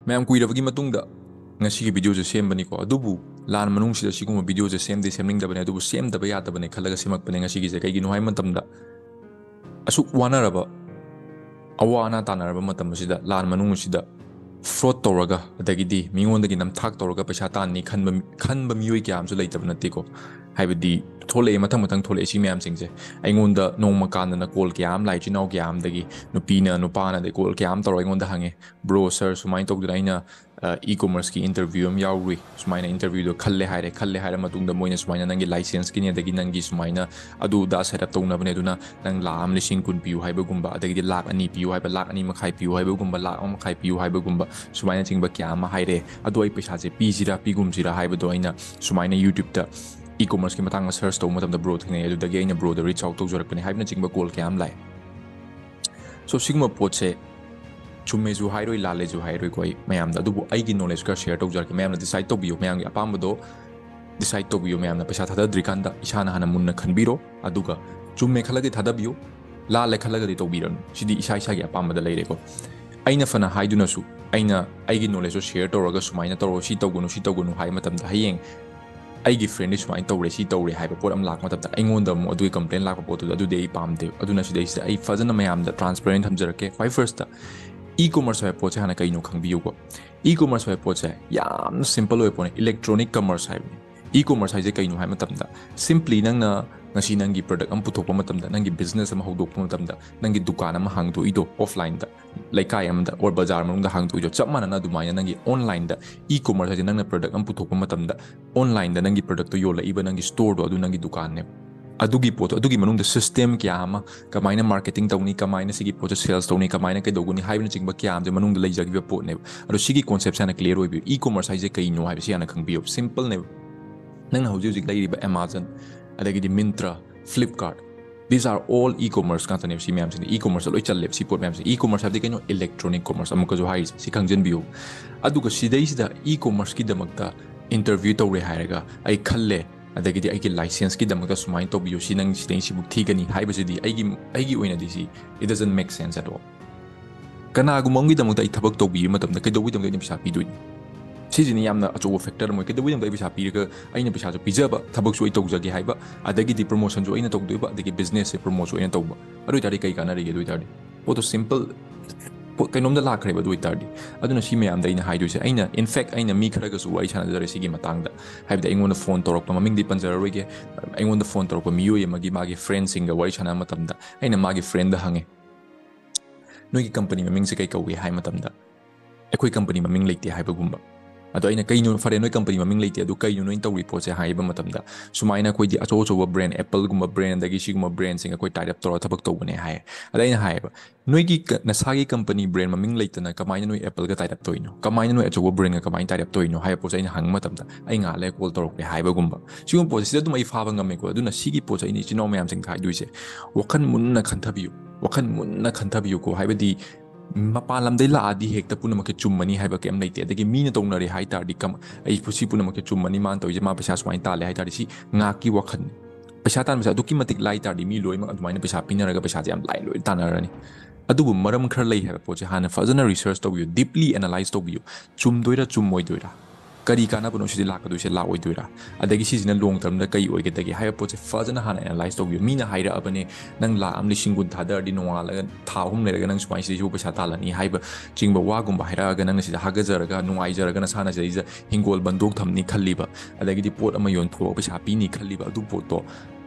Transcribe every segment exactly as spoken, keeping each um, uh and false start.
ꯃꯌꯥꯝ ꯀꯨꯏꯔꯕꯒꯤ ꯃꯇꯨꯡꯗ ꯉꯁꯤꯒꯤ videoꯁꯦ ꯁꯦꯝꯕꯅꯤꯀꯣ꯫ ꯑꯗꯨꯕꯨ ꯂꯥꯟ ꯃꯅꯨꯡꯁꯤꯗ ꯁꯤꯒꯨꯝꯕ videoꯁꯦ ꯁꯦꯝꯗꯤ ꯁꯦꯝꯅꯤꯡꯗꯕꯅꯦ, ꯑꯗꯨꯕꯨ ꯁꯦꯝꯗꯕ ꯌꯥꯗꯕꯅꯦ ꯈꯜꯂꯒ ꯁꯦꯝꯃꯛꯄꯅꯦ ꯉꯁꯤꯒꯤꯁꯦ꯫ ꯀꯩꯒꯤꯅꯣ ꯍꯥꯏꯕ ꯃꯇꯝꯗ, ꯑꯁꯨꯛ ꯋꯥꯅꯔꯕ, ꯑꯋꯥ ꯑꯅꯥ ꯇꯥꯟꯅꯔꯕ ꯃꯇꯝ ꯑꯁꯤꯗ, ꯂꯥꯟ ꯃꯅꯨꯡ ꯑꯁꯤꯗ fraud ꯇꯧꯔꯒ, ꯑꯗꯒꯤꯗꯤ ꯃꯤꯉꯣꯟꯗꯒꯤ ꯅꯝꯊꯥꯛ ꯇꯧꯔꯒ ꯄꯩꯁꯥ ꯇꯥꯟꯅꯤ ꯈꯟꯕ, ꯈꯟꯕ ꯃꯤꯑꯣꯏ ꯀꯌꯥ ꯑꯃꯁꯨ ꯂꯩꯇꯕ ꯅꯠꯇꯦꯀꯣ꯫ ꯍꯥꯏꯕꯗꯤ ꯊꯣꯛꯂꯛꯑꯦ, ꯃꯊꯪ ꯃꯊꯪ ꯊꯣꯛꯂꯛꯑꯦ ꯁꯤ ꯃꯌꯥꯝꯁꯤꯡꯁꯦ꯫ ꯑꯩꯉꯣꯟꯗ ꯅꯣꯡꯃ ꯀꯥꯟꯗꯅ call ꯀꯌꯥ ꯑꯃ ꯂꯥꯛꯑꯦ, ꯏꯆꯤꯟ ꯏꯅꯥꯎ ꯀꯌꯥ ꯑꯃꯗꯒꯤ, ꯅꯨꯄꯤꯅ ꯅꯨꯄꯥꯅ ꯑꯗꯩ call ꯀꯌꯥ ꯑꯃ ꯇꯧꯔꯒ ꯑꯩꯉꯣꯟꯗ ꯍꯪꯉꯦ, "Bro, sir, ꯁꯨꯃꯥꯏꯅ ꯇꯧꯗꯅ ꯑꯩꯅ, ꯑ, e-commerceꯀꯤ interview ꯑꯃ ꯌꯥꯎꯔꯨꯏ, ꯁꯨꯃꯥꯏꯅ interviewꯗꯣ ꯈꯜꯂꯦ ꯍꯥꯏꯔꯦ, ꯈꯜꯂꯦ ꯍꯥꯏꯔ ꯃꯇꯨꯡꯗ ꯃꯣꯏꯅ ꯁꯨꯃꯥꯏꯅ ꯅꯪꯒꯤ licenseꯀꯤꯅꯤ, ꯑꯗꯒꯤ ꯅꯪꯒꯤ ꯁꯨꯃꯥꯏꯅ ꯑꯗꯨ ꯑꯗꯥ set up ꯇꯧꯅꯕꯅꯦ, ꯑꯗꯨꯅ ꯅꯪ ꯂꯥꯛ ꯑꯃ ꯂꯤꯁꯤꯡ ꯀꯨꯟ ꯄꯤꯌꯨ" ꯍꯥꯏꯕꯒꯨꯝꯕ, ꯑꯗꯒꯤꯗꯤ ꯂꯥꯛ ꯑꯅꯤ ꯄꯤꯌꯨ ꯍꯥꯏꯕ, ꯂꯥꯛ ꯑꯅꯤ ꯃꯈꯥꯏ ꯄꯤꯌꯨ ꯍꯥꯏꯕꯒꯨꯝꯕ, ꯂꯥꯛ ꯑꯃ ꯃꯈꯥꯏ ꯄꯤꯌꯨ ꯍꯥꯏꯕꯒꯨꯝꯕ, ꯁꯨꯃꯥꯏꯅꯆꯤꯡꯕ ꯀꯌꯥ ꯑꯃ ꯍꯥꯏꯔꯦ꯫ ꯑꯗꯣ ꯑꯩ ꯄꯩꯁꯥꯁꯦ ꯄꯤꯁꯤꯔꯥ ꯄꯤꯒꯨꯝꯁꯤꯔꯥ ꯍꯥꯏꯕꯗꯣ ꯑꯩꯅ ꯁꯨꯃꯥꯏꯅ YouTubeꯇ e-commerceꯀꯤ ꯃꯇꯥꯡꯗ search ꯇꯧꯕ ꯃꯇꯝꯗ bro ꯊꯦꯡꯅꯩ, ꯑꯗꯨꯗꯒꯤ ꯑꯩꯅ broꯗ reach out ꯇꯧꯖꯔꯛꯄꯅꯦ ꯍꯥꯏꯕꯅꯆꯤꯡꯕ call ꯀꯌꯥ ꯑꯃ ꯂꯥꯛꯑꯦ꯫ So, ꯁꯤꯒꯨꯝꯕ ꯄꯣꯠꯁꯦ ꯆꯨꯝꯃꯦꯁꯨ ꯍꯥꯏꯔꯣꯏ, ꯂꯥꯜꯂꯦꯁꯨ ꯍꯥꯏꯔꯣꯏꯀꯣ ꯑꯩ ꯃꯌꯥꯝꯗ, ꯑꯗꯨꯕꯨ ꯑꯩꯒꯤ knowledge ꯈꯔ share ꯇꯧꯖꯔꯛꯀꯦ꯫ ꯃꯌꯥꯝꯅ decide ꯇꯧꯕꯤꯌꯨ, ꯃꯌꯥꯝꯒꯤ ꯑꯄꯥꯝꯕꯗꯣ decide ꯇꯧꯕꯤꯌꯨ꯫ ꯃꯌꯥꯝꯅ ꯄꯩꯁꯥ ꯊꯥꯗꯗ꯭ꯔꯤꯀꯥꯟꯗ ꯏꯁꯥꯅ ꯍꯥꯟꯅ ꯃꯨꯟꯅ ꯈꯟꯕꯤꯔꯣ, ꯑꯗꯨꯒ ꯆꯨꯝꯃꯦ ꯈꯜꯂꯒꯗꯤ ꯊꯥꯗꯕꯤꯌꯨ, ꯂꯥꯜꯂꯦ ꯈꯜꯂꯒꯗꯤ ꯇꯧꯕꯤꯔꯅꯨ꯫ ꯁꯤꯗꯤ ꯏꯁꯥ ꯏꯁꯥꯒꯤ ꯑꯄꯥꯝꯕꯗ ꯂꯩꯔꯦꯀꯣ꯫ ꯑꯩꯅ ꯐꯅ ꯍꯥꯏꯗꯨꯅꯁꯨ, ꯑꯩꯅ ꯑꯩꯒꯤ knowledgeꯇꯣ share ꯇꯧꯔꯒ ꯁꯨꯃꯥꯏꯅ ꯇꯧꯔꯣ, ꯁꯤ ꯇꯧꯒꯅꯨ, ꯁꯤ ꯇꯧꯒꯅꯨ ꯍꯥꯏ ꯃꯇꯝꯗ, ꯍꯌꯦꯡ ꯑꯩꯒꯤ friendꯗꯤ ꯁꯨꯃꯥꯏꯅ ꯇꯧꯔꯦ, ꯁꯤ ꯇꯧꯔꯦ ꯍꯥꯏꯕ ꯄꯣꯠ ꯑꯃ ꯂꯥꯛꯄ ꯃꯇꯝꯗ, ꯑꯩꯉꯣꯟꯗ ꯑꯃꯨꯛ ꯑꯗꯨꯒꯤ complain ꯂꯥꯛꯄ ꯄꯣꯠꯇꯨꯗ, ꯑꯗꯨꯗꯤ ꯑꯩ ꯄꯥꯝꯗꯦ꯫ ꯑꯗꯨꯅ ꯁꯤꯗꯩꯁꯤꯗ ꯑꯩ ꯐꯖꯅ ꯃꯌꯥꯝꯗ transparent ꯊꯝꯖꯔꯛꯀꯦ꯫ ꯈ꯭ꯋꯥꯏ firstꯇ, e-commerce ꯍꯥꯏꯕ ꯄꯣꯠꯁꯦ ꯍꯥꯟꯅ ꯀꯩꯅꯣ ꯈꯪꯕꯤꯌꯨꯀꯣ꯫ E-commerce ꯍꯥꯏꯕ ꯄꯣꯠꯁꯦ ꯌꯥꯝꯅ simple ꯑꯣꯏꯕ ꯄꯣꯠꯅꯤ, electronic commerce ꯍꯥꯏꯕꯅꯤ꯫ E-commerce ꯍꯥꯏꯁꯦ ꯀꯩꯅꯣ ꯍꯥꯏꯕ ꯃꯇꯝꯗ, simply ꯅꯪꯅ ꯉꯁꯤ ꯅꯪꯒꯤ product ꯑꯃ ꯄꯨꯊꯣꯛꯄ ꯃꯇꯝꯗ, ꯅꯪꯒꯤ business ꯑꯃ ꯍꯧꯗꯣꯛꯄ ꯃꯇꯝꯗ, ꯅꯪꯒꯤ ꯗꯨꯀꯥꯟ ꯑꯃ ꯍꯥꯡꯗꯣꯛꯏꯗꯣ offlineꯗ, ꯂꯩꯀꯥꯏ ꯑꯃꯗ or ꯕꯖꯥꯔ ꯃꯅꯨꯡꯗ ꯍꯥꯡꯗꯣꯛꯏꯗꯣ, ꯆꯞ ꯃꯥꯟꯅꯅ ꯑꯗꯨꯃꯥꯏꯅ ꯅꯪꯒꯤ onlineꯗ e-commerce ꯍꯥꯏꯁꯦ ꯅꯪꯅ product ꯑꯃ ꯄꯨꯊꯣꯛꯄ ꯃꯇꯝꯗ, onlineꯗ ꯅꯪꯒꯤ productꯇꯣ ꯌꯣꯜꯂꯛꯏꯕ ꯅꯪꯒꯤ storeꯗꯣ, ꯑꯗꯨ ꯅꯪꯒꯤ ꯗꯨꯀꯥꯟꯅꯦꯕ꯫ ꯑꯗꯨꯒꯤ ꯄꯣꯠꯇꯣ, ꯑꯗꯨꯒꯤ ꯃꯅꯨꯡꯗ system ꯀꯌꯥ ꯑꯃ, ꯀꯃꯥꯏꯅ marketing ꯇꯧꯅꯤ, ꯀꯃꯥꯏꯅ ꯁꯤꯒꯤ ꯄꯣꯠꯁꯦ sales ꯇꯧꯅꯤ, ꯀꯃꯥꯏꯅ ꯀꯩꯗꯧꯒꯅꯤ ꯍꯥꯏꯕꯅꯆꯤꯡꯕ ꯀꯌꯥ ꯑꯃꯁꯦ ꯃꯅꯨꯡꯗ ꯂꯩꯖꯈꯤꯕ ꯄꯣꯠꯅꯦꯕ꯫ ꯑꯗꯣ ꯁꯤꯒꯤ conceptꯁꯦ ꯍꯥꯟꯅ clear ꯑꯣꯏꯕꯤꯌꯨ꯫ E-commerce ꯍꯥꯏꯁꯦ ꯀꯩꯅꯣ ꯍꯥꯏꯕꯁꯤ ꯍꯥꯟꯅ ꯈꯪꯕꯤꯌꯨ꯫ Simpleꯅꯦꯕ꯫ ꯅꯪꯅ ꯍꯧꯖꯤꯛ ꯍꯧꯖꯤꯛ ꯂꯩꯔꯤꯕ Amazon, ꯑꯗꯒꯤꯗꯤ Myntra, Flipkart, these are all e-commerce ꯉꯥꯛꯇꯅꯦꯕ꯫ ꯁꯤ ꯃꯌꯥꯝꯁꯤꯗꯤ e-commerce ꯂꯣꯏ ꯆꯜꯂꯦꯕ꯫ ꯁꯤ ꯄꯣꯠ ꯃꯌꯥꯝꯁꯦ e-commerce ꯍꯥꯏꯕꯗꯤ ꯀꯩꯅꯣ? Electronic commerce꯫ ꯑꯃꯨꯛꯀꯁꯨ ꯍꯥꯏꯔꯤꯁꯦ, ꯁꯤ ꯈꯪꯖꯤꯟꯕꯤꯌꯨ꯫ ꯑꯗꯨꯒ ꯁꯤꯗꯩꯁꯤꯗ e-commerceꯀꯤꯗꯃꯛꯇ interview ꯇꯧꯔꯦ ꯍꯥꯏꯔꯒ ꯑꯩ ꯈꯜꯂꯦ, ꯑꯗꯒꯤꯗꯤ ꯑꯩꯒꯤ licenseꯀꯤꯗꯃꯛꯇ ꯁꯨꯃꯥꯏꯅ ꯇꯧꯕꯤꯌꯨ, ꯁꯤ ꯅꯪ ꯁꯤꯗꯩ ꯁꯤꯕꯨ ꯊꯤꯒꯅꯤ ꯍꯥꯏꯕꯁꯤꯗꯤ ꯑꯩꯒꯤ, ꯑꯩꯒꯤ ꯑꯣꯏꯅꯗꯤ ꯁꯤ, it doesn't make sense at all꯫ ꯀꯅꯥꯒꯨꯝꯕ ꯑꯃꯒꯤꯗꯃꯛꯇ ꯑꯩ ꯊꯕꯛ ꯇꯧꯕꯤꯕ ꯃꯇꯝꯗ ꯀꯩꯗꯧꯕꯒꯤꯗꯃꯛꯇ ꯑꯩꯅ ꯄꯩꯁꯥ ꯄꯤꯗꯣꯏꯅꯣ? ꯁꯤꯁꯤꯅ ꯌꯥꯝꯅ ꯑꯆꯧꯕ ꯐꯦꯛꯇꯔ ꯑꯃ ꯑꯣꯏ꯫ ꯀꯩꯗꯧꯕꯒꯤꯗꯃꯛꯇ ꯑꯩ ꯄꯩꯁꯥ ꯄꯤꯔꯒ ꯑꯩꯅ ꯄꯩꯁꯥꯁꯨ ꯄꯤꯖꯕ, ꯊꯕꯛꯁꯨ ꯑꯩ ꯇꯧꯖꯒꯦ ꯍꯥꯏꯕ, ꯑꯗꯒꯤꯗꯤ ꯄ꯭ꯔꯣꯃꯣꯁꯟꯁꯨ ꯑꯩꯅ ꯇꯧꯗꯣꯏꯕ, ꯑꯗꯒꯤ ꯕꯤꯖꯤꯅꯦꯁꯁꯦ ꯄ꯭ꯔꯣꯃꯣꯠꯁꯨ ꯑꯩꯅ ꯇꯧꯕ꯫ ꯑꯗꯨ ꯑꯣꯏꯇꯥꯔꯗꯤ ꯀꯩ ꯀꯥꯟꯅꯔꯤꯒꯦ? ꯑꯗꯨ ꯑꯣꯏꯇꯥꯔꯗꯤ ꯄꯣꯠꯇꯣ ꯁꯤꯝꯄꯜ ꯄꯣꯠ ꯀꯩꯅꯣꯝꯗ ꯂꯥꯛꯈ꯭ꯔꯦꯕ꯫ ꯑꯗꯨ ꯑꯣꯏꯇꯥꯔꯗꯤ ꯑꯗꯨꯅ ꯁꯤ ꯃꯌꯥꯝꯗ ꯑꯩꯅ ꯍꯥꯏꯗꯣꯏꯁꯦ, ꯑꯩꯅ ꯏꯟꯐꯦꯛ ꯑꯩꯅ ꯃꯤ ꯈꯔꯒꯁꯨ ꯋꯥꯔꯤ ꯁꯥꯟꯅꯖꯔꯦ ꯁꯤꯒꯤ ꯃꯇꯥꯡꯗ꯫ ꯍꯥꯏꯕꯗꯤ ꯑꯩꯉꯣꯟꯗ ꯐꯣꯟ ꯇꯧꯔꯛꯄ, ꯃꯃꯤꯡꯗꯤ ꯄꯟꯖꯔꯔꯣꯏꯒꯦ, ꯑꯩꯉꯣꯟꯗ ꯐꯣꯟ ꯇꯧꯔꯛꯄ ꯃꯤꯑꯣꯏ ꯑꯃꯒꯤ ꯃꯥꯒꯤ ꯐ꯭ꯔꯦꯟꯁꯤꯡꯒ ꯋꯥꯔꯤ ꯁꯥꯟꯅꯕ ꯃꯇꯝꯗ ꯑꯩꯅ ꯃꯥꯒꯤ ꯐ꯭ꯔꯦꯟꯗ ꯍꯪꯉꯦ, "ꯅꯣꯏꯒꯤ ꯀꯝꯄꯅꯤ ꯃꯃꯤꯡꯁꯦ ꯀꯩ ꯀꯧꯒꯦ?" ꯍꯥꯏ ꯃꯇꯝꯗ, "ꯑꯩꯈꯣꯏ ꯀꯝꯄꯅꯤ ꯃꯃꯤꯡ ꯂꯩꯇꯦ" ꯍꯥꯏꯕꯒꯨꯝꯕ꯫ ꯑꯗꯣ ꯑꯩꯅ, "ꯀꯩꯅꯣ, ꯐꯔꯦ, ꯅꯣꯏ ꯀꯝꯄꯅꯤ ꯃꯃꯤꯡ ꯂꯩꯇꯦ, ꯑꯗꯨ ꯀꯩꯅꯣ ꯅꯣꯏꯅ ꯇꯧꯔꯤ ꯄꯣꯠꯁꯦ?" ꯍꯥꯏꯕ ꯃꯇꯝꯗ, ꯁꯨꯃꯥꯏꯅ ꯑꯩꯈꯣꯏꯗꯤ ꯑꯆꯧ ꯑꯆꯧꯕ ꯕ꯭ꯔꯦꯟ, ꯑꯦꯄꯜꯒꯨꯝꯕ ꯕ꯭ꯔꯦꯟ, ꯑꯗꯒꯤ ꯁꯤꯒꯨꯝꯕ ꯕ꯭ꯔꯦꯟꯁꯤꯡ ꯑꯩꯈꯣꯏ ꯇꯥꯏꯠ ꯑꯞ ꯇꯧꯔꯒ ꯊꯕꯛ ꯇꯧꯕꯅꯦ ꯍꯥꯏ꯫ ꯑꯗ ꯑꯩꯅ ꯍꯥꯏꯌꯦꯕ, "ꯅꯣꯏꯒꯤ ꯀ-, ꯅꯁꯥꯒꯤ ꯀꯝꯄꯅꯤ ꯕ꯭ꯔꯦꯟ ꯃꯃꯤꯡ ꯂꯩꯇꯅ ꯀꯃꯥꯏꯅ ꯅꯣꯏ ꯑꯦꯄꯜꯒ ꯇꯥꯏꯠ ꯑꯞ ꯇꯧꯔꯤꯅꯣ? ꯀꯃꯥꯏꯅ ꯅꯣꯏ ꯑꯆꯧꯕ ꯕ꯭ꯔꯦꯟꯒ ꯀꯃꯥꯏꯅ ꯇꯥꯏꯠ ꯑꯞ ꯇꯧꯔꯤꯅꯣ?" ꯍꯥꯏꯕ ꯄꯣꯠꯁꯦ ꯑꯩꯅ ꯍꯪꯕ ꯃꯇꯝꯗ, "ꯑꯩ ꯉꯥꯏꯍꯥꯛ ꯂꯩꯔ ꯀꯣꯜ ꯇꯧꯔꯛꯀꯦ" ꯍꯥꯏꯕꯒꯨꯝꯕ꯫ ꯁꯤꯒꯨꯝꯕ ꯄꯣꯠꯁꯦ ꯁꯤꯗ ꯑꯗꯨꯝ ꯑꯩ ꯐꯥꯕ ꯉꯝꯃꯦꯀꯣ꯫ ꯑꯗꯨꯅ ꯁꯤꯒꯤ ꯄꯣꯠꯁꯦ ꯑꯩꯅ ꯏꯆꯤꯟ ꯏꯅꯥꯎ ꯃꯌꯥꯝꯁꯤꯡꯗ ꯍꯥꯏꯗꯣꯏꯁꯦ, ꯋꯥꯈꯜ ꯃꯨꯟꯅ ꯈꯟꯊꯕꯤꯌꯨ, ꯋꯥꯈꯜ ꯃꯨꯟꯅ ꯈꯟꯊꯕꯤꯌꯨꯀꯣ꯫ ꯍꯥꯏꯕꯗꯤ ꯃꯄꯥꯟ ꯂꯝꯗꯩ ꯂꯥꯛꯑꯗꯤ ꯍꯦꯛꯇ ꯄꯨꯝꯅꯃꯛꯁꯦ ꯆꯨꯝꯃꯅꯤ ꯍꯥꯏꯕ ꯀꯩꯝ ꯂꯩꯇꯦ꯫ ꯑꯗꯒꯤ ꯃꯤꯅ ꯇꯧꯅꯔꯦ ꯍꯥꯏ ꯇꯥꯔꯗꯤ ꯀꯝ-, "ꯑꯩ ꯁꯤ ꯄꯨꯝꯅꯃꯛꯁꯦ ꯆꯨꯝꯃꯅꯤ, ꯃꯥꯅ ꯇꯧꯔꯤꯁꯦ, ꯃꯥ ꯄꯩꯁꯥ ꯁꯨꯃꯥꯏꯅ ꯇꯥꯜꯂꯦ" ꯍꯥꯏ ꯇꯥꯔꯗꯤ ꯁꯤ ꯉꯥꯏꯍꯥꯛꯀꯤ ꯋꯥꯈꯜꯅꯤ꯫ ꯄꯩꯁꯥ ꯇꯥꯟꯕꯁꯦ ꯑꯗꯨꯛꯀꯤ ꯃꯇꯤꯛ ꯂꯥꯏ ꯇꯥꯔꯗꯤ ꯃꯤ ꯂꯣꯏꯅꯃꯛ ꯑꯗꯨꯃꯥꯏꯅ ꯄꯩꯁꯥ ꯄꯤꯅꯔꯒ ꯄꯩꯁꯥꯁꯦ ꯌꯥꯝ ꯂꯥꯏ ꯂꯣꯏ ꯇꯥꯟꯅꯔꯅꯤ꯫ ꯑꯗꯨꯕꯨ ꯃꯔꯝ ꯈꯔ ꯂꯩ ꯍꯥꯏꯕ ꯄꯣꯠꯁꯦ ꯍꯥꯟꯅ ꯐꯖꯅ ꯔꯤꯁꯔꯆ ꯇꯧꯕꯤꯌꯨ, ꯗꯤꯞꯂꯤ ꯑꯦꯅꯥꯂꯥꯏꯁ ꯇꯧꯕꯤꯌꯨ꯫ ꯆꯨꯝꯗꯣꯏꯔꯥ ꯆꯨꯝꯃꯣꯏꯗꯣꯏꯔꯥ? ꯀꯔꯤ ꯀꯥꯟꯅꯕꯅꯣ ꯁꯤꯗꯤ ꯂꯥꯛꯀꯗꯣꯏꯁꯦ, ꯂꯥꯛꯑꯣꯏꯗꯣꯏꯔꯥ? ꯑꯗꯒꯤ ꯁꯤꯁꯤꯅ ꯂꯣꯡ ꯇꯔꯝꯗ ꯀꯩ ꯑꯣꯏꯒꯗꯒꯦ ꯍꯥꯏꯕ ꯄꯣꯠꯁꯦ ꯐꯖꯅ ꯍꯥꯟꯅ ꯑꯦꯅꯥꯂꯥꯏꯁ ꯇꯧꯕꯤꯌꯨ꯫ ꯃꯤꯅ ꯍꯥꯏꯔꯛꯑꯕꯅꯦ, "ꯅꯪ ꯂꯥꯛ ꯑꯃ ꯂꯤꯁꯤꯡ ꯀꯨꯟ ꯊꯥꯗꯔꯗꯤ ꯅꯣꯡꯉꯥꯜꯂꯒ ꯊꯥ ꯑꯍꯨꯝ ꯂꯩꯔꯒ ꯅꯪ ꯁꯨꯃꯥꯏꯅ ꯁꯤꯗꯩꯁꯤꯕꯨ ꯄꯩꯁꯥ ꯇꯥꯜꯂꯅꯤ" ꯍꯥꯏꯕ ꯆꯤꯡꯕ ꯋꯥꯒꯨꯝꯕ ꯍꯥꯏꯔꯛꯑꯒ ꯅꯪꯅ ꯁꯤꯗ ꯍꯥꯒꯠꯆꯔꯒ ꯅꯨꯡꯉꯥꯏꯖꯔꯒ ꯅꯁꯥꯅ ꯁꯤꯗꯩꯁꯤꯗ ꯍꯤꯡꯒꯣꯜ ꯕꯟꯗꯣꯛ ꯊꯝꯅꯤ ꯈꯜꯂꯤꯕ, ꯑꯗꯒꯤꯗꯤ ꯄꯣꯠ ꯑꯃ ꯌꯣꯟꯊꯣꯛꯑꯒ ꯄꯩꯁꯥ ꯄꯤꯅꯤ ꯈꯜꯂꯤꯕ, ꯑꯗꯨ ꯄꯣꯠꯇꯣ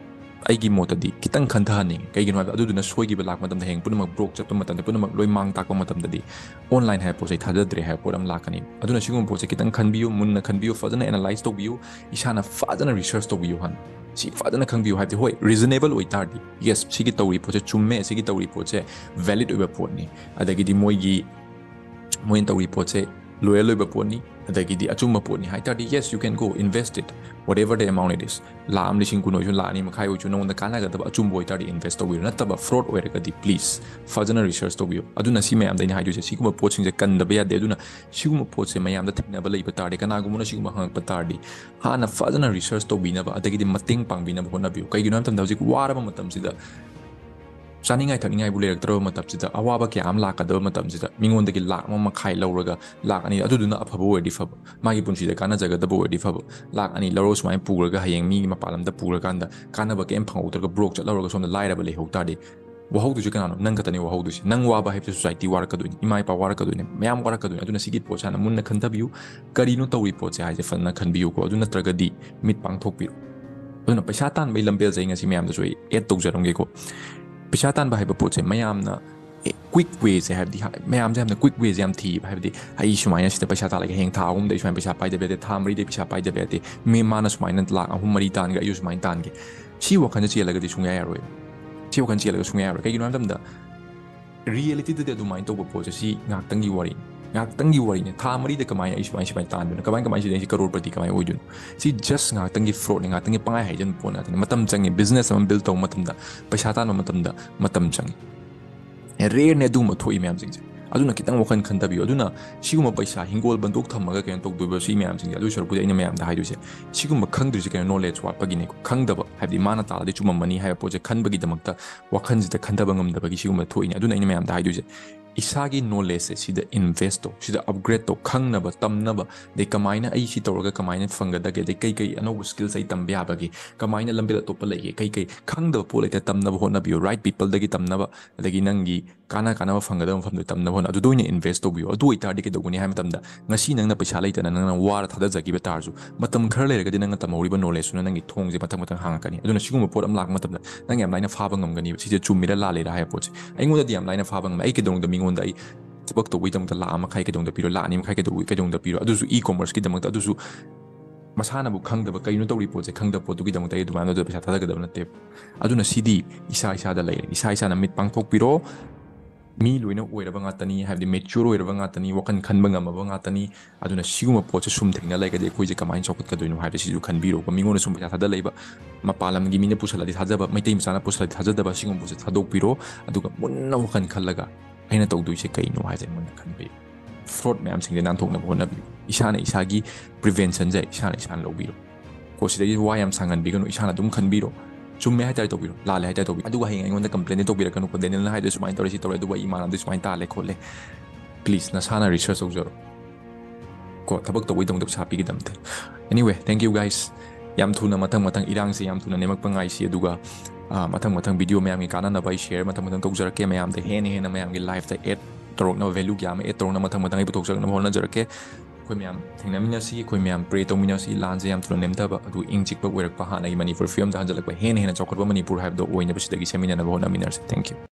ꯑꯩꯒꯤ ꯃꯣꯠꯇꯗꯤ ꯈꯤꯇꯪ ꯈꯟꯊꯍꯟꯅꯤꯡꯉꯤ꯫ ꯀꯩꯒꯤꯅꯣ ꯍꯥꯏꯕꯗ ꯑꯗꯨꯗꯨꯅ ꯁꯣꯏꯈꯤꯕ ꯂꯥꯛꯄ ꯃꯇꯝꯗ, ꯍꯌꯦꯡ ꯄꯨꯝꯅꯃꯛ ꯕ꯭ꯔꯣꯛ ꯆꯠꯄ ꯃꯇꯝꯗ, ꯄꯨꯝꯅꯃꯛ ꯂꯣꯏ ꯃꯥꯡ ꯇꯥꯛꯄ ꯃꯇꯝꯗꯗꯤ ꯑꯣꯟꯂꯥꯏꯟ ꯍꯥꯏꯕ ꯄꯣꯠꯁꯦ ꯊꯥꯖꯗ꯭ꯔꯦ ꯍꯥꯏꯕ ꯄꯣꯠ ꯑꯃ ꯂꯥꯛꯀꯅꯤ꯫ ꯑꯗꯨꯅ ꯁꯤꯒꯨꯝꯕ ꯄꯣꯠꯁꯦ ꯈꯤꯇꯪ ꯈꯟꯕꯤꯌꯨ, ꯃꯨꯟꯅ ꯈꯟꯕꯤꯌꯨ, ꯐꯖꯅ ꯑꯦꯅꯥꯂꯥꯏꯁ ꯇꯧꯕꯤꯌꯨ, ꯏꯁꯥꯅ ꯐꯖꯅ ꯔꯤꯁꯔꯆ ꯇꯧꯕꯤꯌꯨ ꯍꯥꯟꯅ꯫ ꯁꯤ ꯐꯖꯅ ꯈꯪꯕꯤꯌꯨ꯫ ꯍꯥꯏꯕꯗꯤ ꯍꯣꯏ, ꯔꯤꯖꯅꯦꯕꯜ ꯑꯣꯏ ꯇꯥꯔꯗꯤ, ꯌꯦꯁ, ꯁꯤꯒꯤ ꯇꯧꯔꯤ ꯄꯣꯠꯁꯦ ꯆꯨꯝꯃꯦ, ꯁꯤꯒꯤ ꯇꯧꯔꯤ ꯄꯣꯠꯁꯦ ꯚꯦꯂꯤꯠ ꯑꯣꯏꯕ ꯄꯣꯠꯅꯤ, ꯑꯗꯒꯤꯗꯤ ꯃꯣꯏꯒꯤ, ꯃꯣꯏꯅ ꯇꯧꯔꯤ ꯄꯣꯠꯁꯦ ꯂꯣꯌꯦꯜ ꯑꯣꯏꯕ ꯄꯣꯠꯅꯤ, ꯑꯗꯒꯤꯗꯤ ꯑꯆꯨꯝꯕ ꯄꯣꯠꯅꯤ ꯍꯥꯏ ꯇꯥꯔꯗꯤ, yes, you can go invest it, whatever the amount it is. ꯂꯥꯛ ꯑꯃ, ꯂꯤꯁꯤꯡ ꯀꯨꯟ ꯑꯣꯏꯁꯨ, ꯂꯥꯛ ꯑꯅꯤ ꯃꯈꯥꯏ ꯑꯣꯏꯁꯨ, ꯅꯉꯣꯟꯗ ꯀꯥꯟꯅꯒꯗꯕ ꯑꯆꯨꯝꯕ ꯑꯣꯏ ꯇꯥꯔꯗꯤ ꯏꯟꯚꯦꯁ ꯇꯧꯕꯤꯌꯨ꯫ ꯅꯠꯇꯕ ꯐ꯭ꯔꯣꯗ ꯑꯣꯏꯔꯒꯗꯤ, ꯄ꯭ꯂꯤꯖ, ꯐꯖꯅ ꯔꯤꯁꯔꯆ ꯇꯧꯕꯤꯌꯨ꯫ ꯑꯗꯨꯅ ꯁꯤ ꯃꯌꯥꯝꯗ ꯑꯩꯅ ꯍꯥꯏꯗꯣꯏꯁꯦ, ꯁꯤꯒꯨꯝꯕ ꯄꯣꯠꯁꯤꯡꯁꯦ ꯀꯟꯗꯕ ꯌꯥꯗꯦ꯫ ꯑꯗꯨꯅ ꯁꯤꯒꯨꯝꯕ ꯄꯣꯠꯁꯦ ꯃꯌꯥꯝꯗ ꯊꯦꯡꯅꯕ ꯂꯩꯕ ꯇꯥꯔꯗꯤ, ꯀꯅꯥꯒꯨꯝꯕꯅ ꯁꯤꯒꯨꯝꯕ ꯍꯪꯉꯛꯄ ꯇꯥꯔꯗꯤ, ꯍꯥꯟꯅ ꯐꯖꯅ ꯔꯤꯁꯔꯆ ꯇꯧꯕꯤꯅꯕ, ꯑꯗꯒꯤꯗꯤ ꯃꯇꯦꯡ ꯄꯥꯡꯕꯤꯅꯕ ꯍꯣꯠꯅꯕꯤꯌꯨ꯫ ꯀꯩꯒꯤꯅꯣ ꯍꯥꯏꯕ ꯃꯇꯝꯗ, ꯍꯧꯖꯤꯛ ꯋꯥꯔꯕ ꯃꯇꯝꯁꯤꯗ ꯆꯥꯅꯤꯡꯉꯥꯏ ꯊꯛꯅꯤꯡꯉꯥꯏꯕꯨ ꯂꯩꯔꯛꯇ꯭ꯔꯕ ꯃꯇꯝꯁꯤꯗ, ꯑꯋꯥꯕ ꯀꯌꯥ ꯑꯃ ꯂꯥꯛꯀꯗꯕ ꯃꯇꯝꯁꯤꯗ, ꯃꯤꯉꯣꯟꯗꯒꯤ ꯂꯥꯛ ꯑꯃ ꯃꯈꯥꯏ ꯂꯧꯔꯒ ꯂꯥꯛ ꯑꯅꯤ, ꯑꯗꯨꯗꯨꯅ ꯑꯐꯕ ꯑꯣꯏꯔꯗꯤ ꯐꯕ, ꯃꯥꯒꯤ ꯄꯨꯟꯁꯤꯗ ꯀꯥꯟꯅꯖꯒꯗꯕ ꯑꯣꯏꯔꯗꯤ ꯐꯕ, ꯂꯥꯛ ꯑꯅꯤ ꯂꯧꯔꯒ ꯁꯨꯃꯥꯏꯅ ꯄꯨꯔꯒ ꯍꯌꯦꯡ ꯃꯤꯒꯤ ꯃꯄꯥꯟ ꯂꯝꯗ ꯄꯨꯔꯀꯥꯟꯗ ꯀꯥꯟꯅꯕ ꯀꯩꯝ ꯐꯪꯍꯧꯗ꯭ꯔꯒ broke ꯆꯠꯍꯧꯔꯒ ꯁꯣꯝꯗ ꯂꯥꯏꯔꯕ ꯂꯩꯍꯧ ꯇꯥꯔꯗꯤ, ꯋꯥꯍꯧꯗꯣꯏꯁꯦ ꯀꯅꯥꯅꯣ? ꯅꯪ ꯈꯛꯇꯅꯦ ꯋꯥꯍꯧꯗꯣꯏꯁꯦ꯫ ꯅꯪ ꯋꯥꯕ ꯍꯥꯏꯕꯁꯦ society ꯋꯥꯔꯛꯀꯗꯣꯏꯅꯤ, ꯏꯃꯥ ꯏꯄꯥ ꯋꯥꯔꯛꯀꯗꯣꯏꯅꯤ, ꯃꯌꯥꯝ ꯋꯥꯔꯛꯀꯗꯣꯏꯅꯤ꯫ ꯑꯗꯨꯅ ꯁꯤꯒꯤ ꯄꯣꯠꯁꯦ ꯍꯥꯟꯅ ꯃꯨꯟꯅ ꯈꯟꯊꯕꯤꯌꯨ꯫ ꯀꯔꯤꯅꯣ ꯇꯧꯔꯤ ꯄꯣꯠꯁꯦ ꯍꯥꯏꯁꯦ ꯐꯖꯅ ꯈꯟꯕꯤꯌꯨꯀꯣ꯫ ꯑꯗꯨ ꯅꯠꯇ꯭ꯔꯒꯗꯤ ꯃꯤꯠ ꯄꯥꯡꯊꯣꯛꯄꯤꯔꯣ꯫ ꯑꯗꯨꯅ ꯄꯩꯁꯥ ꯇꯥꯟꯕꯒꯤ ꯂꯝꯕꯦꯜꯁꯦ ꯑꯩ ꯉꯁꯤ ꯃꯌꯥꯝꯗꯁꯨ ꯑꯩ add ꯇꯧꯖꯔꯝꯒꯦꯀꯣ꯫ ꯄꯩꯁꯥ ꯇꯥꯟꯕ ꯍꯥꯏꯕ ꯄꯣꯠꯁꯦ ꯃꯌꯥꯝꯅ, ꯑꯦ, quick wayꯁꯦ, ꯍꯥꯏꯕꯗꯤ ꯍꯥ-, ꯃꯌꯥꯝꯁꯦ ꯌꯥꯝꯅ quick wayꯁꯦ ꯌꯥꯝ ꯊꯤꯕ꯫ ꯍꯥꯏꯕꯗꯤ ꯑꯩ ꯁꯨꯃꯥꯏꯅ ꯁꯤꯗ ꯄꯩꯁꯥ ꯇꯥꯜꯂꯒꯦ, ꯍꯌꯦꯡ ꯊꯥ ꯑꯍꯨꯝꯗ ꯑꯩ ꯁꯨꯃꯥꯏꯅ ꯄꯩꯁꯥ ꯄꯥꯏꯗꯕ ꯌꯥꯗꯦ, ꯊꯥ ꯃꯔꯤꯗ ꯄꯩꯁꯥ ꯄꯥꯏꯗꯕ ꯌꯥꯗꯦ, ꯃꯤ ꯃꯥꯅ ꯁꯨꯃꯥꯏꯅ ꯂꯥꯛ ꯑꯍꯨꯝ ꯃꯔꯤ ꯇꯥꯟꯒꯦ, ꯑꯩꯁꯨ ꯁꯨꯃꯥꯏꯅ ꯇꯥꯟꯒꯦ꯫ ꯁꯤ ꯋꯥꯈꯜꯗ ꯆꯦꯜꯂꯒꯗꯤ ꯁꯨꯡꯌꯥ ꯌꯥꯔꯣꯏ꯫ ꯁꯤ ꯋꯥꯈꯜ ꯆꯦꯜꯂꯒ ꯁꯨꯡꯌꯥ ꯌꯥꯔꯣꯏ꯫ ꯀꯩꯒꯤꯅꯣ ꯍꯥꯏꯕ ꯃꯇꯝꯗ, realityꯗꯗꯤ ꯑꯗꯨꯃꯥꯏꯅ ꯇꯧꯕ ꯄꯣꯠꯁꯦ ꯁꯤ ꯉꯥꯏꯍꯥꯛꯇꯪꯒꯤ ꯋꯥꯔꯤꯅꯤ꯫ ꯉꯥꯏꯍꯥꯛꯇꯪꯒꯤ ꯋꯥꯔꯤꯅꯤ꯫ ꯊꯥ ꯃꯔꯤꯗ ꯀꯃꯥꯏꯅ ꯑꯩ ꯁꯨꯃꯥꯏꯅ, ꯁꯨꯃꯥꯏꯅ ꯇꯥꯟꯗꯣꯏꯅꯣ? ꯀꯃꯥꯏ, ꯀꯃꯥꯏꯅ ꯁꯤꯗ ꯑꯩꯁꯦ ꯀꯔꯣꯔꯄꯇꯤ ꯀꯃꯥꯏꯅ ꯑꯣꯏꯗꯣꯏꯅꯣ? ꯁꯤ just ꯉꯥꯏꯍꯥꯛꯇꯪꯒꯤ fraudꯅꯤ, ꯉꯥꯏꯍꯥꯛꯇꯪꯒꯤ ꯄꯪꯍꯥꯏ ꯍꯥꯏꯖꯟꯕ ꯄꯣꯠ ꯉꯥꯛꯇꯅꯤ꯫ ꯃꯇꯝ ꯆꯪꯉꯤ꯫ Business ꯑꯃ build ꯇꯧꯕ ꯃꯇꯝꯗ, ꯄꯩꯁꯥ ꯇꯥꯟꯕ ꯃꯇꯝꯗ ꯃꯇꯝ ꯆꯪꯉꯤ꯫ Rareꯅꯦ ꯑꯗꯨꯒꯨꯝꯕ ꯊꯣꯛꯏ ꯃꯌꯥꯝꯁꯤꯡꯁꯦ꯫ ꯑꯗꯨꯅ ꯈꯤꯇꯪ ꯋꯥꯈꯜ ꯈꯟꯊꯕꯤꯌꯨ꯫ ꯑꯗꯨꯅ ꯁꯤꯒꯨꯝꯕ ꯄꯩꯁꯥ ꯍꯤꯡꯒꯣꯜ ꯕꯟꯗꯣꯛ ꯊꯝꯃꯒ ꯀꯩꯅꯣ ꯇꯧꯗꯣꯏꯕ ꯁꯤ ꯃꯌꯥꯝꯁꯤꯡꯁꯦ? ꯑꯗꯨ ꯁꯔꯨꯛꯄꯨꯗꯤ ꯑꯩꯅ ꯃꯌꯥꯝꯗ ꯍꯥꯏꯗꯣꯏꯁꯦ, ꯁꯤꯒꯨꯝꯕ ꯈꯪꯗ꯭ꯔꯤꯁꯦ ꯀꯩꯅꯣ? Knowledge ꯋꯥꯠꯄꯒꯤꯅꯦꯀꯣ꯫ ꯈꯪꯗꯕ ꯍꯥꯏꯕꯗꯤ ꯃꯥꯅ ꯇꯥꯜꯂꯗꯤ ꯆꯨꯝꯃꯝꯃꯅꯤ ꯍꯥꯏꯕ ꯄꯣꯠꯁꯦ ꯈꯟꯕꯒꯤꯗꯃꯛꯇ ꯋꯥꯈꯜꯁꯤꯗ ꯈꯟꯊꯕ ꯉꯝꯗꯕꯒꯤ ꯁꯤꯒꯨꯝꯕ ꯊꯣꯛꯏꯅꯦ꯫ ꯑꯗꯨꯅ ꯑꯩꯅ ꯃꯌꯥꯝꯗ ꯍꯥꯏꯗꯣꯏꯁꯦ, ꯏꯁꯥꯒꯤ knowledgeꯁꯦ ꯁꯤꯗ invest ꯇꯧ, ꯁꯤꯗ upgrade ꯇꯧ, ꯈꯪꯅꯕ, ꯇꯝꯅꯕ, ꯑꯗꯩ ꯀꯃꯥꯏꯅ ꯑꯩ ꯁꯤ ꯇꯧꯔꯒ ꯀꯃꯥꯏꯅ ꯐꯪꯒꯗꯒꯦ, ꯑꯗꯩ ꯀꯩ ꯀꯩ ꯑꯅꯧꯕ skills ꯑꯩ ꯇꯝꯕ ꯌꯥꯕꯒꯦ, ꯀꯃꯥꯏꯅ ꯂꯝꯕꯦꯜ ꯑꯇꯣꯞꯄ ꯂꯩꯒꯦ, ꯀꯩ ꯀꯩ ꯈꯪꯗꯕ ꯄꯣꯠ ꯂꯩꯇ ꯇꯝꯅꯕ ꯍꯣꯠꯅꯕꯤꯌꯨ꯫ Right peopleꯗꯒꯤ ꯇꯝꯅꯕ, ꯑꯗꯒꯤ ꯅꯪꯒꯤ ꯀꯥꯟꯅ ꯀꯥꯟꯅꯕ ꯐꯪꯒꯗꯕ ꯃꯐꯝꯗ ꯇꯝꯅꯕ ꯍꯣꯠꯅ, ꯑꯗꯨꯗ ꯑꯣꯏꯅ invest ꯇꯧꯕꯤꯌꯨ꯫ ꯑꯗꯨ ꯑꯣꯏꯇꯥꯔꯗꯤ ꯀꯩꯗꯧꯒꯅꯤ ꯍꯥꯏꯕ ꯃꯇꯝꯗ, ꯉꯁꯤ ꯅꯪꯅ ꯄꯩꯁꯥ ꯂꯩꯇꯅ ꯅꯪꯅ ꯋꯥꯔ ꯊꯥꯗꯖꯈꯤꯕ ꯇꯥꯔꯁꯨ, ꯃꯇꯝ ꯈꯔ ꯂꯩꯔꯒꯗꯤ ꯅꯪꯅ ꯇꯝꯍꯧꯔꯤꯕ knowledgeꯇꯨꯅ ꯅꯪꯒꯤ ꯊꯣꯡꯁꯦ ꯃꯊꯪ ꯃꯊꯪ ꯍꯥꯡꯉꯛꯀꯅꯤ꯫ ꯑꯗꯨꯅ ꯁꯤꯒꯨꯝꯕ ꯄꯣꯠ ꯑꯃ ꯂꯥꯛꯄ ꯃꯇꯝꯗ ꯅꯪ ꯌꯥꯝ ꯂꯥꯏꯅ ꯐꯥꯕ ꯉꯝꯒꯅꯤꯕ꯫ ꯁꯤꯁꯦ ꯆꯨꯝꯃꯤꯔꯥ ꯂꯥꯜꯂꯤꯔꯥ ꯍꯥꯏꯕ ꯄꯣꯠꯁꯦ ꯑꯩꯉꯣꯟꯗꯗꯤ ꯌꯥꯝ ꯂꯥꯏꯅ ꯐꯥꯕ ꯉꯝꯃꯦ꯫ ꯑꯩ ꯀꯩꯗꯧꯅꯨꯡꯗ ꯃꯤꯉꯣꯟꯗ ꯑꯩ ꯊꯕꯛ ꯇꯧꯕꯒꯤꯗꯃꯛꯇ ꯂꯥꯛ ꯑꯃ ꯃꯈꯥꯏ ꯀꯩꯗꯧꯅꯨꯡꯗ ꯄꯤꯔꯣ, ꯂꯥꯛ ꯑꯅꯤ ꯃꯈꯥꯏ ꯀꯩꯗꯧ-, ꯀꯩꯗꯧꯅꯨꯡꯗ ꯄꯤꯔꯣ, ꯑꯗꯨꯁꯨ e-commerceꯀꯤꯗꯃꯛꯇ, ꯑꯗꯨꯁꯨ ꯃꯁꯥꯅꯕꯨ ꯈꯪꯗꯕ, ꯀꯩꯅꯣ ꯇꯧꯔꯤ ꯄꯣꯠꯁꯦ ꯈꯪꯗꯕ ꯄꯣꯠꯇꯨꯒꯤꯗꯃꯛꯇ ꯑꯩ ꯑꯗꯨꯃꯥꯏꯅ ꯑꯗꯨꯗ ꯄꯩꯁꯥ ꯊꯥꯗꯒꯗꯕ ꯅꯠꯇꯦꯕ꯫ ꯑꯗꯨꯅ ꯁꯤꯗꯤ ꯏꯁꯥ ꯏꯁꯥꯗ ꯂꯩꯔꯦ꯫ ꯏꯁꯥ ꯏꯁꯥꯅ ꯃꯤꯠ ꯄꯥꯡꯊꯣꯛꯄꯤꯔꯣ꯫ ꯃꯤ ꯂꯣꯏꯅ ꯑꯣꯏꯔꯕ ꯉꯥꯛꯇꯅꯤ, ꯍꯥꯏꯕꯗꯤ mature ꯑꯣꯏꯔꯕ ꯉꯥꯛꯇꯅꯤ, ꯋꯥꯈꯜ ꯈꯟꯕ ꯉꯝꯃꯕ ꯉꯥꯛꯇꯅꯤ꯫ ꯑꯗꯨꯅ ꯁꯤꯒꯨꯝꯕ ꯄꯣꯠꯁꯦ ꯁꯨꯝ ꯊꯦꯡꯅ ꯂꯩꯔꯒꯗꯤ ꯑꯩꯈꯣꯏꯁꯦ ꯀꯃꯥꯏꯅ ꯆꯥꯎꯈꯠꯀꯗꯣꯏꯅꯣ ꯍꯥꯏꯕꯁꯤꯁꯨ ꯈꯟꯕꯤꯔꯣ꯫ ꯃꯤꯉꯣꯟꯗ ꯁꯨꯝ ꯄꯩꯁꯥ ꯊꯥꯗ ꯂꯩꯕ, ꯃꯄꯥꯟ ꯂꯝꯒꯤ ꯃꯤꯅ ꯄꯨꯁꯜꯂꯗꯤ ꯊꯥꯖꯕ, ꯃꯩꯇꯩ ꯃꯆꯥꯅ ꯄꯨꯁꯜꯂꯗꯤ ꯊꯥꯖꯗꯕ, ꯁꯤꯒꯨꯝꯕ ꯄꯣꯠꯁꯦ ꯊꯥꯗꯣꯛꯄꯤꯔꯣ꯫ ꯑꯗꯨꯒ ꯃꯨꯟꯅ ꯋꯥꯈꯜ ꯈꯜꯂꯒ ꯑꯩꯅ ꯇꯧꯗꯣꯏꯁꯦ ꯀꯩꯅꯣ ꯍꯥꯏꯁꯦ ꯃꯨꯟꯅ ꯈꯟꯕꯤꯌꯨ꯫ Fraud ꯃꯌꯥꯝꯁꯤꯡꯁꯦ ꯅꯥꯟꯊꯣꯛꯅꯕ ꯍꯣꯠꯅꯕꯤꯌꯨ꯫ ꯏꯁꯥꯅ ꯏꯁꯥꯒꯤ preventionꯁꯦ ꯏꯁꯥꯅ ꯏꯁꯥꯅ ꯂꯧꯕꯤꯔꯣ꯫ ꯀꯣ ꯁꯤꯗꯩꯁꯤꯗ ꯋꯥ ꯌꯥꯝ ꯁꯥꯡꯍꯟꯕꯤꯒꯅꯨ, ꯏꯁꯥꯅ ꯑꯗꯨꯝ ꯈꯟꯕꯤꯔꯣ꯫ ꯆꯨꯝꯃꯦ ꯍꯥꯏꯇꯥꯔꯦ ꯇꯧꯕꯤꯔꯣ, ꯂꯥꯜꯂꯦ ꯍꯥꯏꯇꯥꯔꯦ ꯇꯧꯕꯤꯔꯣ꯫ ꯑꯗꯨꯒ ꯍꯌꯦꯡ ꯑꯩꯉꯣꯟꯗ complain ꯇꯧꯕꯤꯔꯛꯀꯅꯨꯀꯣ, "ꯗꯦꯅꯤꯌꯦꯜꯅ ꯍꯥꯏꯗꯣ ꯁꯨꯃꯥꯏꯅ ꯇꯧꯔꯦ, ꯁꯤ ꯇꯧꯔꯦ, ꯑꯗꯨꯕꯨ ꯑꯩ ꯏꯃꯥꯟꯅꯕꯗꯤ ꯁꯨꯃꯥꯏꯅ ꯇꯥꯜꯂꯦ ꯈꯣꯠꯂꯦ"꯫ Please, ꯅꯁꯥꯅ research ꯇꯧꯖꯔꯣ꯫ ꯀꯣ, ꯊꯕꯛ ꯇꯧꯕꯩꯗꯃꯛꯇ ꯄꯩꯁꯥ ꯄꯤꯒꯗꯕ ꯅꯠꯇꯦ꯫ Anyway, thank you guys. ꯌꯥꯝ ꯊꯨꯅ ꯃꯊꯪ ꯃꯊꯪ ꯏꯔꯥꯡꯁꯦ ꯌꯥꯝ ꯊꯨꯅ ꯅꯦꯝꯃꯛꯄ ꯉꯥꯏꯁꯤ, ꯑꯗꯨꯒ, ꯑ, ꯃꯊꯪ ꯃꯊꯪ video ꯃꯌꯥꯝꯒꯤ ꯀꯥꯟꯅꯅꯕ ꯑꯩ share ꯃꯊꯪ ꯃꯊꯪ ꯇꯧꯖꯔꯛꯀꯦ꯫ ꯃꯌꯥꯝꯗ ꯍꯦꯟꯅ ꯍꯦꯟꯅ ꯃꯌꯥꯝꯒꯤ life ꯇ add ꯇꯧꯔꯛꯅꯕ, value ꯀꯌꯥ ꯑꯃ add ꯇꯧꯔꯛꯅꯕ ꯃꯊꯪ ꯃꯊꯪ ꯑꯩ ꯄꯨꯊꯣꯛꯆꯔꯛꯅꯕ ꯍꯣꯠꯅꯖꯔꯛꯀꯦ꯫ ꯑꯩꯈꯣꯏ ꯃꯌꯥꯝ ꯊꯦꯡꯅꯃꯤꯟꯅꯁꯤ, ꯑꯩꯈꯣꯏ ꯃꯌꯥꯝ pray ꯇꯧꯃꯤꯟꯅꯁꯤ, ꯂꯥꯟꯁꯦ ꯌꯥꯝ ꯊꯨꯅ ꯅꯦꯝꯊꯕ, ꯑꯗꯨ ꯏꯪ ꯆꯤꯛꯄ ꯑꯣꯏꯔꯛꯄ, ꯍꯥꯟꯅꯒꯤ ꯃꯅꯤꯄꯨꯔ ꯐꯤꯕꯝꯗ ꯍꯟꯖꯤꯜꯂꯛꯄ, ꯍꯦꯟꯅ ꯍꯦꯟꯅ ꯆꯥꯎꯈꯠꯄ ꯃꯅꯤꯄꯨꯔ ꯍꯥꯏꯕꯗꯣ ꯑꯣꯏꯅꯕ ꯁꯤꯗꯒꯤ ꯁꯦꯝꯃꯤꯟꯅꯅꯕ ꯍꯣꯠꯅꯃꯤꯟꯅꯔꯁꯤ꯫ Thank you꯫